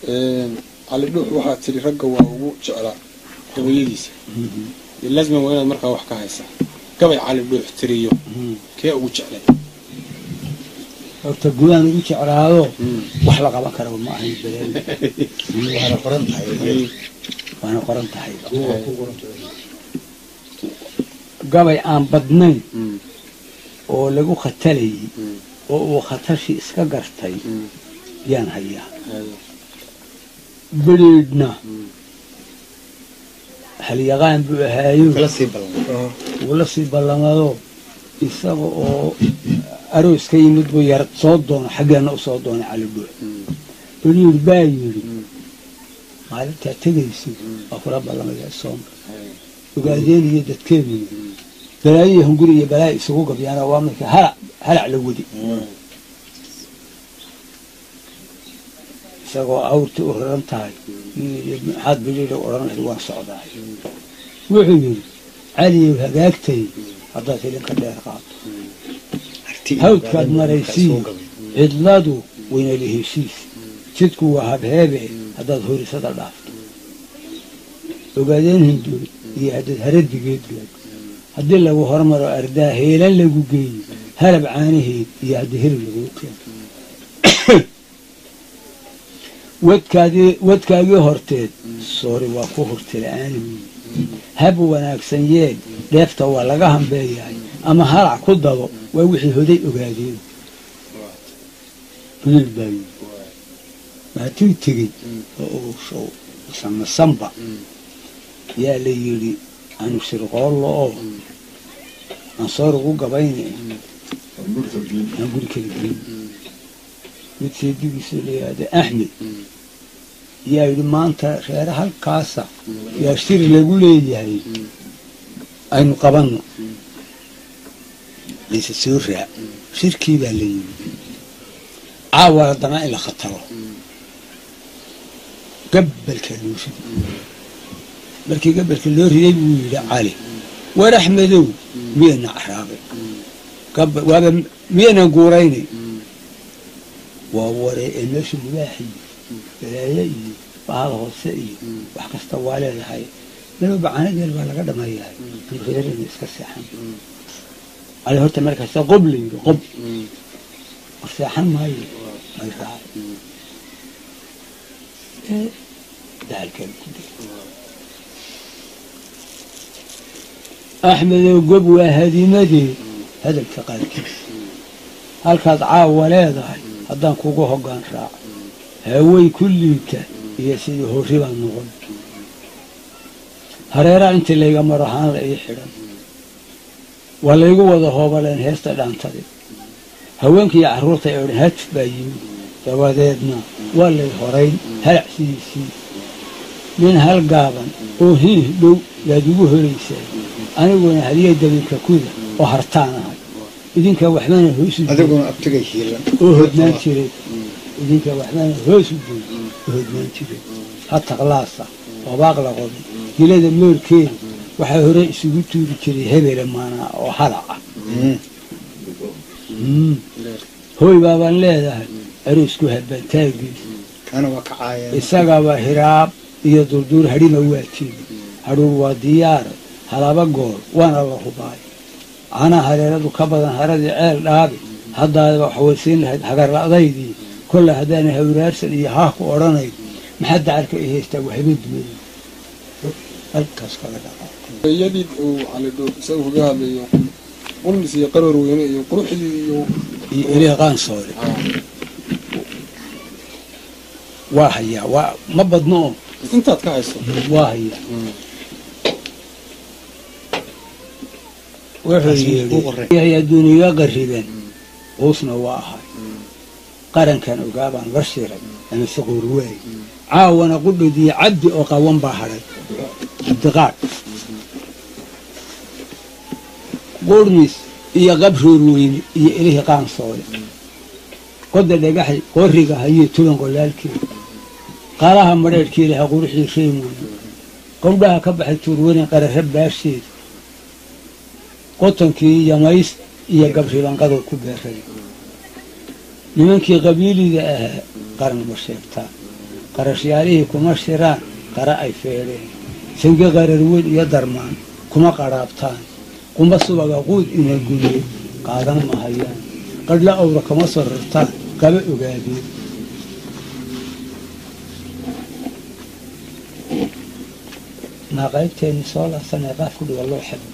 Cali Dhuux waxaa tidhi ragga waa ugu jeclaa gabayadiisa. Laazima waa inaad markaa wax ka haysaa gabay Cali Dhuux tiriyo, kee ugu jeclay? Horta gudaan ugu jeclaado wax la qaban karaba ma ahayn balaayo. Waana qoran tahay. Waana qoran tahay. Gabay aan badnayn oo lagu khatalayay oo uu khatarshii iska gartay yaan hayaa. Beriidhna halyaqaan buu ahaayo. Kala sii ballan. Wuu la sii ballamado, isaga oo aroos ka yimid buu yar soo doono, xaggeenna u soo doonay Cali Dhuux. Beriid baa yidhi, maalintaa tegaysid waa kula ballamaya sooma ogaadeen iyo dadkeeduna balaayo iyo hunguri iyo balaayo isugu gabyaana, waa markii halac halac la wadi, isagoo awrtii u raran tahay. Maxaad beriida odhan lahayd? Waan socdaay. Wuxuu yidhi, Caliyow, hagaagtay haddaad hilinka dheer qaato, hawdkaad maraysiin, cidladu waynala heshiis, jidku waa habheebe, haddaad horisada dhaafto, ogaadeen hindood iyo haddaad haradigeed gaadho, haddii lagu hormaro ardaa heela lagu geeyo, halab caanaheed iyo haddii hilib laguu keeno, wadkaadii wadkaagii horteed soori waa ku hurti la-aani, hab wanaagsan yeel, dheefta waa laga hambeeyahay, ama halac ku dabo, waa wixii hoday ogaadeen. Buyil baa yidhi, maatuu tegey oo uu show samasanba yaa la yidhi, anu shirqoollo oo ansoor ugu gabayne aan guri kala geyn. Mid seedigiisu la yidhaahda Axmed yaa yidhi, maanta reere halkaasa yaa shir lagu leeyahay, aynu qabanno, layse soo raac. Shirkii baa la yimi, caawa haddana in la khataro gabalkaa loo riday. Markii gabalka loo riday buu yidhi Cali, war Axmedow, miyayna caraabay waaba miyaynan guuraynay? Waa ware ee meesha libaax iyo balaayo iyo bahal hoose iyo wax kasta waa leedahay, melowba caanadeel baa laga dhamayahay, anu reerina iska seexan. Cali horta markaasa qob la yidhi, qob war seexan maayo, may raacay ee dacalkaa ku dilay. Axmedow, gob waa hadimadee hadalka qaarkiis, halkaad caawa leedahay haddaan kugu hoggaan raaco, hawey ku liita iyo sidii horri baan noqon, hareeraha intii layga maro haan la ii xidhan, waa laygu wada hoobaleen heesta dhaantade, haweenkii iyo carruurta ee odhan hatif baa yimid, dabadeedna waa lay horayn halac sidiisii. Nin hal gaaban oo hiih dhow yaad igu horaysaa, aniguna hadiya dabinka kuda oo hartaan ahay, idinka waxbana hoosu adiguna abtigay hiilan oo hodnaan jiray, idinka waxbana hoos u joog oo hodnaan jiray. Ha taqlaasa oo baaq la qoday gilada moorkeeda waxaa hore isugu tuuri jiray hebela maanaa oo halac ah. Hooy baabaan leedahay aroosku habantaagiis kaana waa ka caayeen, isagaba hiraab iyo durduur hadhima waa jeedi, hadhuur waa diyaar halaba goor waana la hubaay, caanaha hareeradu ka badan haradii ceel dhaabi, haddaadaba waxwaysiin lahayd hagarla'daydii kolle, haddaana hawraarsan iyo haah ku odhanayn, maxaa dacalka i haystaa? Waa habeen dumada halkaas kaga dhaqa. Iyadii uu Cali Dhuux isagu kaga hadlayo Qulmis iyo Qaroor Weyne iyo quruxdii iyo iyo eliha Qaansoore waa hayaa, waa ma badno oo intaad ka hayso waa hayaa. Wuxuu yidhi, adduuniga qarriban quusna waa ahay, qarankan ogaabaan la shiray ama siquur waay, caawana qudhodiyo cabdi oo qawan baa hadhay Cabdiqaad Qurmis iyo Qabroor Weyne iyo Elihi Qaansoole, qoda dhagaxay qoriga hayee tuban qolaalkeeda, qaalaha madheedhkii lahaa quruxdii reem weyne, qowdhaha ka baxay tuurwarin qararra baasheeda, qotonkii Yamays iyo Gabribanqadoo ku beeray, nimankii qabiiliga ahaa qaran ma sheegtaan, Qarashyaalihii kuma shiraan qara ay feedheen. Sange qarar weyn iyo darmaan kuma qadhaabtaan. Qumba subaga quud ina guye qaadan mahayaan. Qadhla awra kama soo rartaan qaba ogaadeen. Naa qaybteenni soo laabsanee qaaf ku dhiga loo xabo.